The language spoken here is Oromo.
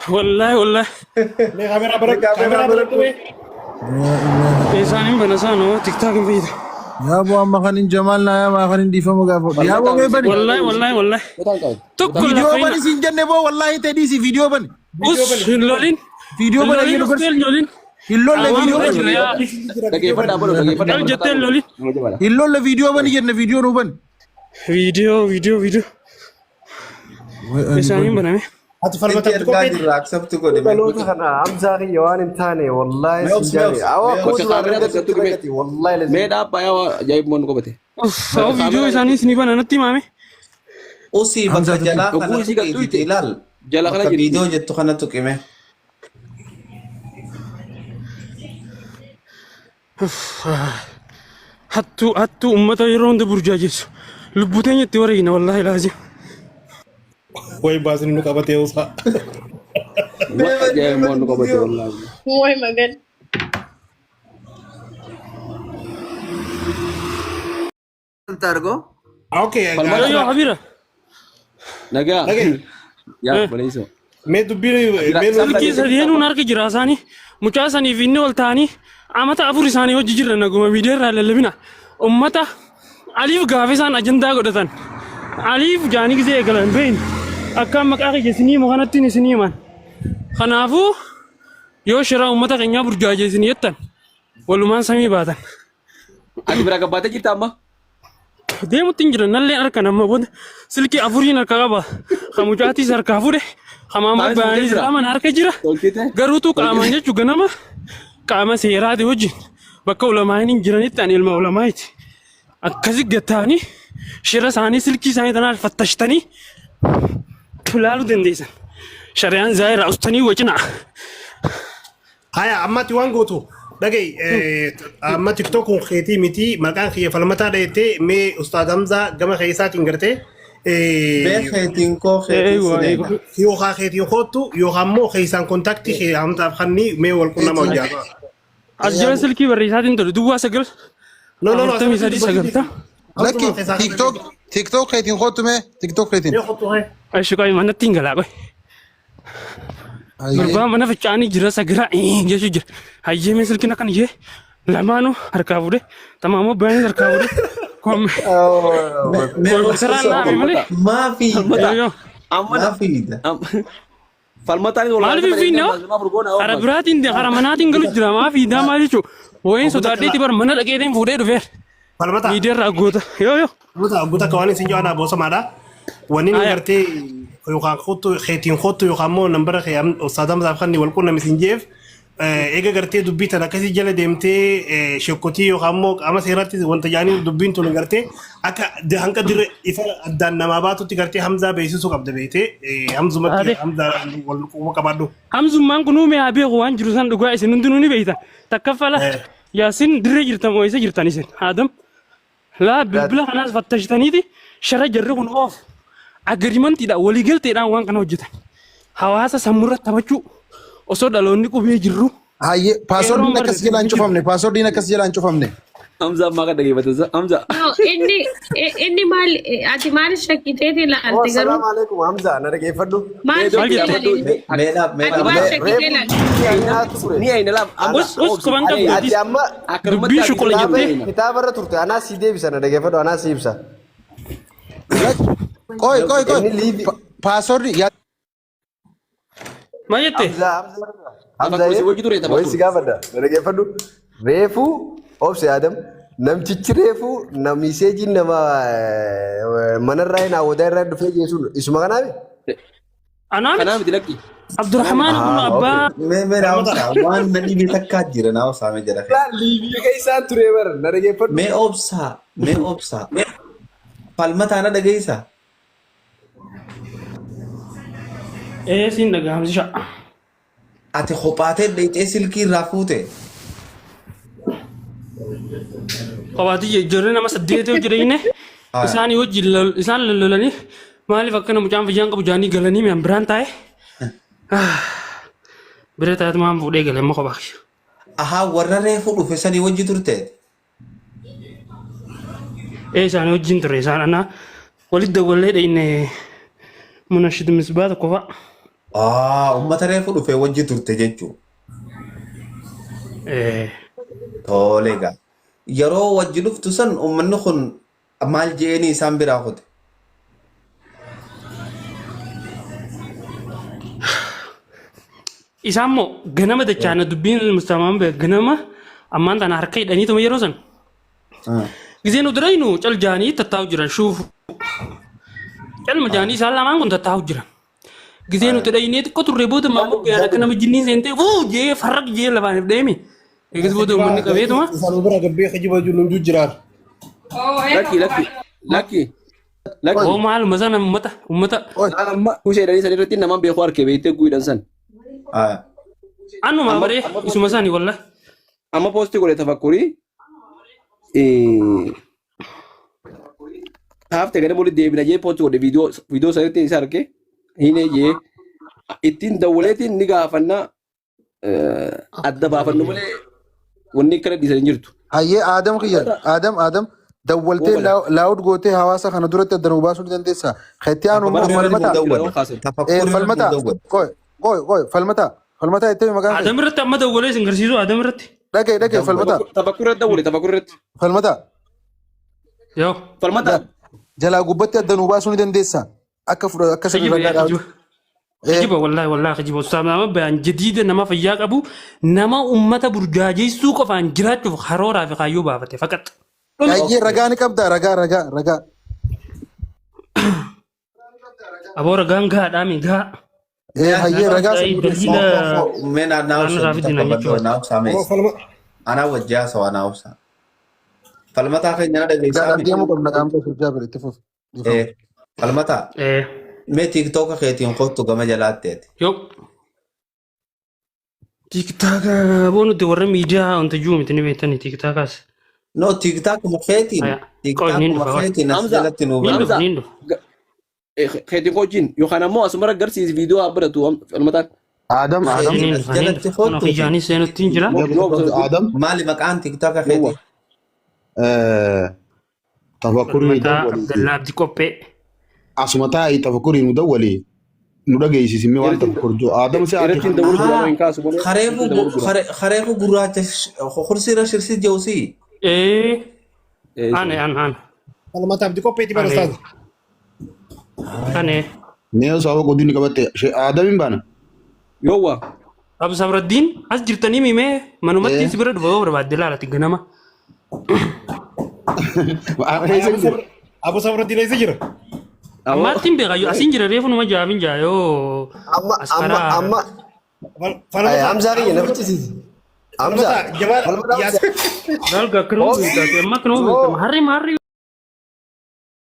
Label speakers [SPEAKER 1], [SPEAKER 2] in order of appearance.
[SPEAKER 1] Wallaahi wallaahi.
[SPEAKER 2] Mee kaameraa bara kaameraa bara dhumee.
[SPEAKER 1] Isaan hin bana isaan hoo tiktaak hin fayyada.
[SPEAKER 3] Yaa boo amma kan hin jamaal naa yaa kan hin dhiifama gaafa. Yaa boo mee bani.
[SPEAKER 1] Wallaahi wallaahi wallaahi. Tokko
[SPEAKER 3] Viidiyoo
[SPEAKER 1] lafa
[SPEAKER 3] bani siin jenne boo wallaahi ta'e dhiisi viidiyoo bani.
[SPEAKER 1] Us hin lolin.
[SPEAKER 3] Viidiyoo
[SPEAKER 1] Hin
[SPEAKER 3] bani
[SPEAKER 1] lolin
[SPEAKER 3] jedhu
[SPEAKER 1] us hin lolin.
[SPEAKER 3] Hin lolle
[SPEAKER 1] Waan
[SPEAKER 3] viidiyoo
[SPEAKER 1] bira
[SPEAKER 3] bani.
[SPEAKER 1] jira yaa.
[SPEAKER 4] Dhageeffadhaa bolo dhageeffadhaa.
[SPEAKER 1] Cal jettee hin lolin.
[SPEAKER 3] Hin lolle viidiyoo bani jenne viidiyoo nuu bani.
[SPEAKER 1] Viidiyoo viidiyoo viidiyoo. Isaan hin baname.
[SPEAKER 2] Ati falmata
[SPEAKER 5] Sitti ergaa jirra accept godhi.
[SPEAKER 6] Dhaloota kana Hamzaa kiyya waan hin taane wallaahi
[SPEAKER 5] Mee
[SPEAKER 6] sin
[SPEAKER 5] obsi, mee
[SPEAKER 6] jaale.
[SPEAKER 5] obsi,
[SPEAKER 6] Awwa
[SPEAKER 5] mee
[SPEAKER 6] akkuma
[SPEAKER 4] Bakka
[SPEAKER 6] duraan
[SPEAKER 4] kaameraa
[SPEAKER 6] argatu
[SPEAKER 4] tokko
[SPEAKER 6] itti
[SPEAKER 4] tuqime.
[SPEAKER 6] dhaqati wallaahi lazim.
[SPEAKER 4] Mee dhaabbaa yaa ajaa'ib moon qobate.
[SPEAKER 1] Uff viidiyoo isaanii isinii bana natti himame.
[SPEAKER 5] Usii bakka jalaa
[SPEAKER 4] Oguu
[SPEAKER 5] kana
[SPEAKER 4] isii
[SPEAKER 5] tuqi
[SPEAKER 4] gattu
[SPEAKER 5] ilaal.
[SPEAKER 4] Jala kana
[SPEAKER 5] Bakka
[SPEAKER 4] jirti.
[SPEAKER 5] viidiyoo jettu kana tuqime.
[SPEAKER 1] Hattuu hattuu uummata yeroo hunda burjaajessu. Lubbuu teenya itti wareegna wallaahi laazim.
[SPEAKER 2] Way baasni nu qabatee usaa.
[SPEAKER 4] Waan ajaa'ib moon qobate wallaahi.
[SPEAKER 7] Way magan.
[SPEAKER 8] Targo.
[SPEAKER 2] Okay.
[SPEAKER 4] Falmata.
[SPEAKER 1] Yoo Habira.
[SPEAKER 4] Nagaa.
[SPEAKER 2] Nagee.
[SPEAKER 4] Yaa obboleessoo.
[SPEAKER 2] Mee dubbii mee
[SPEAKER 1] Silkii sadeenuun harka jira isaanii mucaa sanii fi inni ol ta'anii amata afur isaanii hojii jirra naguma miidiyaa irraa lallabina ummata aliif gaafa isaan ajandaa godhatan aliif jaanii gisee eegalan beeyni akka maqaa kiyya isinii himu kanatti isinii himan kanaafuu yoo shiraa ummata keenyaa burjaajee isin jettan walumaan samii baatan.
[SPEAKER 4] Ati biraa gabbaatee jirta amma?
[SPEAKER 1] Deemutti hin jiran nalleen harkan amma booda silkii afuriin harka qaba. Kan mucaatiis harkaa fuudhe kan maammoo
[SPEAKER 4] Taanis fuutee
[SPEAKER 1] bayaanii
[SPEAKER 4] jira.
[SPEAKER 1] islaaman harka jira.
[SPEAKER 4] Tolchite.
[SPEAKER 1] Garuutu qaamaan jechuun ganama qaama seeraati wajjin bakka ulamaa'iin hin jiranitti ani ilma ulamaa'iti. Akkasi gattaanii shira isaanii silkii isaanii tanaan fattashtanii ilaaluu dandeessan. Shari'aan zaayiraa ustanii wacinaa.
[SPEAKER 2] Haya ammatti waan gootu dhaga'i amma tiktok kun keetii miti maqaan kiyya falmataa dhayettee mee ustaad Hamzaa gama keessaatiin gartee
[SPEAKER 5] Mee keetiin koo keetiin
[SPEAKER 1] Eeyyuu,
[SPEAKER 5] si deema.
[SPEAKER 2] yookaan keetiin koottu yookaan immoo keessaan kontaktii kee Hamzaaf kannii mee wal qunnama hojjaa.
[SPEAKER 1] As jala silkii barreessaatiin tole duwwaa 9
[SPEAKER 2] No no no
[SPEAKER 1] 43 90.
[SPEAKER 3] Lakki TikTok TikTok keetiin kottu mee TikTok keetiin.
[SPEAKER 2] Mee kottu hee.
[SPEAKER 1] Ashi qoy manatti hin galaa qoy. Gurbaan mana fincaanii jira sagiraa jechuu jira. Hayyee mee silkiin akkan jee lamaanuu harkaa fuudhe tamaamoo baay'een harkaa fuudhe. Kompiitaraan dhaame malee.
[SPEAKER 5] Maa fiida?
[SPEAKER 1] Yoo yoo.
[SPEAKER 4] Amma
[SPEAKER 5] Maa fiida?
[SPEAKER 4] falmataanis wal
[SPEAKER 1] Maaliif hin fiinne hoo? Karaa biraatiin karaa manaatiin galu jira maa fiidaa maal jechuun wayiin sodaadheeti bar mana dhaqeetiin fuudhee dhufeera.
[SPEAKER 2] Falmataa.
[SPEAKER 1] Miidiyaarraa goota. Yoo yoo.
[SPEAKER 2] Falmataa goota akka waan isin jedhan boosamaadha. Wanni inni
[SPEAKER 1] Aya.
[SPEAKER 2] gartee yookaan kottu keetiin kottu yookaan immoo nambara kee ustaad Hamzaaf kan wal qunname isin jeef eega gartee dubbii tan akkasii jala deemtee shekkotii yookaan immoo qaama seeraatti wanta jaanii dubbiin tun gartee akka hanqa dirre ifa addaan namaa baatutti gartee Hamzaa beeksisuu qabda beektee Hamzumatti
[SPEAKER 1] Ade.
[SPEAKER 2] Hamzaa wal quba qabaadhu.
[SPEAKER 1] Hamzummaan kun uume haa beeku waan jiru san dhugaa isin hundinuu ni beektan. Takkaffala Yaasin dirree jirtan moo eessa jirtan isin? Aadam. Laa bilbila kanaas fattashtaniiti shara jarri kun oofu. Agirimantiidhaan waliigalteedhaan waan kana hojjetan. Hawaasa sammurra taphachuu osoo dhaloonni qubee jirru.
[SPEAKER 3] Hayyee
[SPEAKER 1] Qeerroon
[SPEAKER 3] paaswordiin akkas
[SPEAKER 1] barreesse
[SPEAKER 3] jalaan
[SPEAKER 1] hin jiru.
[SPEAKER 3] cufamne paaswordiin akkas jalaan cufamne.
[SPEAKER 4] Hamza ammaa kan dhageeffate Hamza.
[SPEAKER 7] No, inni inni maal ati maal shakkiteeti
[SPEAKER 6] Oh,
[SPEAKER 7] ilaalte garuu
[SPEAKER 6] salaamu alaikum Hamza na dhageeffadhu.
[SPEAKER 7] maal
[SPEAKER 4] Mee
[SPEAKER 1] Maal
[SPEAKER 7] shakkitee
[SPEAKER 1] jette?
[SPEAKER 7] ilaalte?
[SPEAKER 5] Mee dhaab mee
[SPEAKER 7] Ati
[SPEAKER 5] dhaab.
[SPEAKER 7] maal
[SPEAKER 6] Reefu
[SPEAKER 7] shakkitee ilaalte?
[SPEAKER 6] anaatu ture.
[SPEAKER 4] Ni ayna laaf amma
[SPEAKER 1] Us us quban
[SPEAKER 6] Ati
[SPEAKER 1] qabdu
[SPEAKER 6] ati
[SPEAKER 1] atis
[SPEAKER 6] amma
[SPEAKER 4] akkanumatti
[SPEAKER 1] dubbii
[SPEAKER 4] ati
[SPEAKER 1] shuqula
[SPEAKER 6] kitaaba
[SPEAKER 1] jettee.
[SPEAKER 6] kitaaba irra turte anaa si deebisa na dhageeffadhu anaa si ibsa.
[SPEAKER 3] Qoy qoy qoy.
[SPEAKER 6] Inni liivi
[SPEAKER 3] Paaswordi yaa
[SPEAKER 1] Maal jette?
[SPEAKER 6] Hamza Hamza Hamza
[SPEAKER 4] Tafakkur si wajji ture
[SPEAKER 6] wayi
[SPEAKER 4] tafakkur.
[SPEAKER 6] si gaafadha na dhageeffadhu. Reefu obse Adam namtichi reefu na miseejiin nama manarraa hin hawwataa irraa dhufee jeesuun isuma kanaami.
[SPEAKER 1] Anaa
[SPEAKER 4] Kanaa
[SPEAKER 1] miti.
[SPEAKER 4] miti lakki.
[SPEAKER 1] Abdurrahmaan kun
[SPEAKER 6] Ah,
[SPEAKER 1] abbaa
[SPEAKER 6] okay.
[SPEAKER 5] Mee mee naawusaa waan na dhibe takkaa jira naawusaa mee jara kee.
[SPEAKER 6] Liibiyaa keessaan ture bara na dhageeffadhu.
[SPEAKER 5] Mee obsaa mee obsaa falmataa na dhageessaa.
[SPEAKER 1] Ee siin dhagahamsi sha'a.
[SPEAKER 5] Ati kophaatee dheexee silkii irraa fuute.
[SPEAKER 1] Kophaatti ijoollee nama saddeeti hojii isaanii wajjin isaan lollolanii maaliif akkana mucaan fayyaan qabu jaanii galanii mi'aan biraan taa'e. Bira taa'etu maan fuudhee gale amma kophaa kiyya.
[SPEAKER 5] Ahaa warra reefu dhufe sanii wajji turte.
[SPEAKER 1] Ee isaanii wajjin ture isaan anaa walitti dawwallee dhayne munashid misbaa tokko fa'a.
[SPEAKER 5] Ah, uummata reefu dhufee wajji turte jechuudha.
[SPEAKER 1] Eh.
[SPEAKER 5] Tole egaa. Yeroo wajji dhuftu san uummanni kun maal je'eenii isaan biraa kute?
[SPEAKER 1] Isaan immoo ganama dachaana dubbiin mustaamaan beek ganama ammaan tana harka hidhaniituma yeroo san. Gizee nu diraynu cal jaanii tattaa'u jiran shuufu. Calma jaanii isaan lamaan kun tattaa'u jiran. Gizee nuti dhaynee xiqqoo turre booda maammoo biyaan akka nama jinniin seentee fuu jee farraq jee lafaan if deemi. Eegas booda uummanni qabeetuma.
[SPEAKER 2] Isaan bira gabbee kijiba jiru hunduu jiraan.
[SPEAKER 4] Lakki lakki lakki lakki.
[SPEAKER 1] Oo maaluma sana uummata uummata.
[SPEAKER 4] Naan amma kushee hidhanii san irratti namaan beeku harkee beektee guidhan san.
[SPEAKER 1] Anuma baree isuma sani wallah.
[SPEAKER 4] Amma poostii godhe tafakkurii. Haafte gara booda deebina jee poostii godhe viidiyoo viidiyoo sanitti isa arge hin jee ittiin dawwaleetiin ni gaafanna adda baafannu malee wanni akkana dhiisan hin jirtu.
[SPEAKER 3] Hayyee Aadam kiyya Aadam Aadam dawwaltee laawud gootee hawaasa kana duratti adda nu baasuu ni dandeessaa. Kan itti aanu immoo falmataa. Falmataa qoy qoy qoy falmataa falmataa itti himi maqaan kee.
[SPEAKER 1] Adam irratti amma dawwalee isin garsiisu Adam irratti.
[SPEAKER 3] Dhagee dhagee falmataa.
[SPEAKER 4] Tafakkur irratti dawwale tafakkur irratti.
[SPEAKER 3] Falmataa.
[SPEAKER 1] Yoo.
[SPEAKER 4] Falmataa.
[SPEAKER 3] Jalaa gubbatti adda nu baasuu ni dandeessaa. Akka fudha akka sirrii
[SPEAKER 1] Kijiba
[SPEAKER 3] ragaa
[SPEAKER 1] yaa
[SPEAKER 3] dhaabdu.
[SPEAKER 1] kijiba. Kijiba wallahi wallahi kijiba ustaaz nama bayaan jadiida nama fayyaa qabu nama ummata burjaajeessuu qofaan jiraachuuf karooraa fi kaayyoo baafate faqat.
[SPEAKER 3] Hayyee ragaa ni qabdaa ragaa ragaa ragaa.
[SPEAKER 1] Aboo ragaan gahaadhaa mi gahaa.
[SPEAKER 3] Ee hayyee ragaa
[SPEAKER 1] Ta'ii
[SPEAKER 3] sana
[SPEAKER 1] daliila
[SPEAKER 5] Mee naa
[SPEAKER 1] waan
[SPEAKER 5] obsa
[SPEAKER 1] irraa fidina jechuudha.
[SPEAKER 5] naa obsa mees. Anaa wajji haasawa naa obsa. Falmataa keenya na dhageessaa
[SPEAKER 3] Gaadhaan
[SPEAKER 5] miti.
[SPEAKER 3] deemuu qabna qaamta sirjaa bira itti fufi.
[SPEAKER 5] Eh, Falmataa
[SPEAKER 1] Ee
[SPEAKER 5] mee tiiktooka keetiin kottu gama jalaatti ati.
[SPEAKER 1] yoo tiiktaaka aboo nuti warra miidiyaa wanta jiru miti ni beektani tiiktaakaas.
[SPEAKER 5] No tiiktaakuma keetiin
[SPEAKER 1] Aya qoy niin
[SPEAKER 5] tiiktaakuma
[SPEAKER 1] dhufa qoy.
[SPEAKER 5] keetiin as
[SPEAKER 4] Hamza
[SPEAKER 5] jalatti nuu
[SPEAKER 1] Niin
[SPEAKER 5] bana.
[SPEAKER 1] dhufa
[SPEAKER 4] Hamza
[SPEAKER 1] niin dhufa.
[SPEAKER 4] keetiin hojiin yookaan ammoo asuma garsiisi viidiyoo haa baratu falmataan.
[SPEAKER 9] Adam, Adam,
[SPEAKER 5] Keetiin
[SPEAKER 1] Niin
[SPEAKER 5] as
[SPEAKER 1] dhufa niin
[SPEAKER 5] jalatti
[SPEAKER 1] dhufa. Kun
[SPEAKER 5] kottuuti.
[SPEAKER 1] kiyyaanis seenutti hin jira.
[SPEAKER 9] Adam,
[SPEAKER 5] Maali maqaan tiiktaaka
[SPEAKER 4] Yawwa.
[SPEAKER 5] keetii?
[SPEAKER 9] tafakkurii
[SPEAKER 1] Falmataa
[SPEAKER 9] dawwali.
[SPEAKER 1] Abdallaa Abdi Qophee.
[SPEAKER 9] Asuma taa'ii tafakkurii nu dawwali. Nu dhageessisi mee waan tafakkur jiru. Adam si ati
[SPEAKER 4] Irratti dawwalu jira hin kaasu malee.
[SPEAKER 5] Kareefu
[SPEAKER 4] Irratti dawwalu jira.
[SPEAKER 5] kareefu gurraacha kursiirra shirsi jeusii.
[SPEAKER 1] Ee ane an an
[SPEAKER 2] Falmataa Abdi Qopheeti bara
[SPEAKER 1] ane
[SPEAKER 2] ustaaz.
[SPEAKER 1] ane.
[SPEAKER 9] Mee osoo hawa qodii ni qabatte. Adam hin baana.
[SPEAKER 4] Yawwa.
[SPEAKER 1] Abu Sabraddiin as jirtanii mimee manumatti si bira dhufa yoo barbaadde laalati ganama.
[SPEAKER 2] Abu Sabraddiin eessa jira?
[SPEAKER 1] Ammaatti hin beekayyoo asiin jira reefu numa jaafin jaa yoo
[SPEAKER 6] Amma
[SPEAKER 1] as
[SPEAKER 6] amma
[SPEAKER 1] karaa
[SPEAKER 6] amma
[SPEAKER 2] Falmataa
[SPEAKER 6] Hamzaa kiyya na fichisiisi. Hamzaa
[SPEAKER 2] Falmataa Jamaal
[SPEAKER 6] falmataa
[SPEAKER 2] Yaas
[SPEAKER 1] Laal akkanuma beektaati amma akkanuma beektama harri maarri